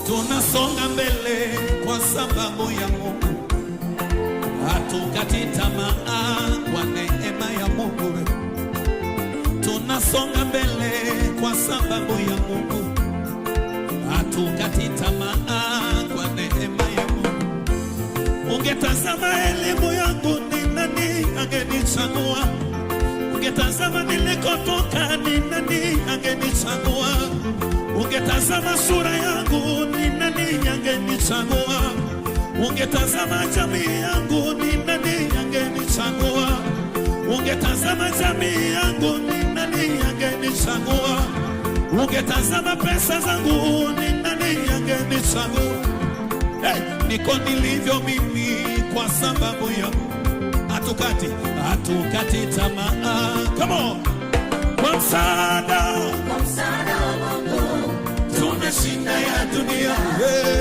Tunasonga mbele kwa sababu ya Mungu, hatukati tamaa kwa neema ya Mungu. Tunasonga mbele kwa sababu ya Mungu, hatukati tamaa kwa neema ya Mungu. Ungetazama elimu yangu, ni nani angenichagua? Ungetazama nilikotoka, ni nani angenichagua? Ungetazama sura yangu, ni nani angenichagua? Ungetazama jamii yangu, ni nani angenichagua? Ungetazama jamii yangu, ni nani angenichagua? Ungetazama pesa zangu, ni nani angenichagua? Hey, niko nilivyo mimi kwa sababu ya hatukati tamaa. Come on. Kwa msaada Kwa msaada wa Mungu tunashinda ya dunia. Hey.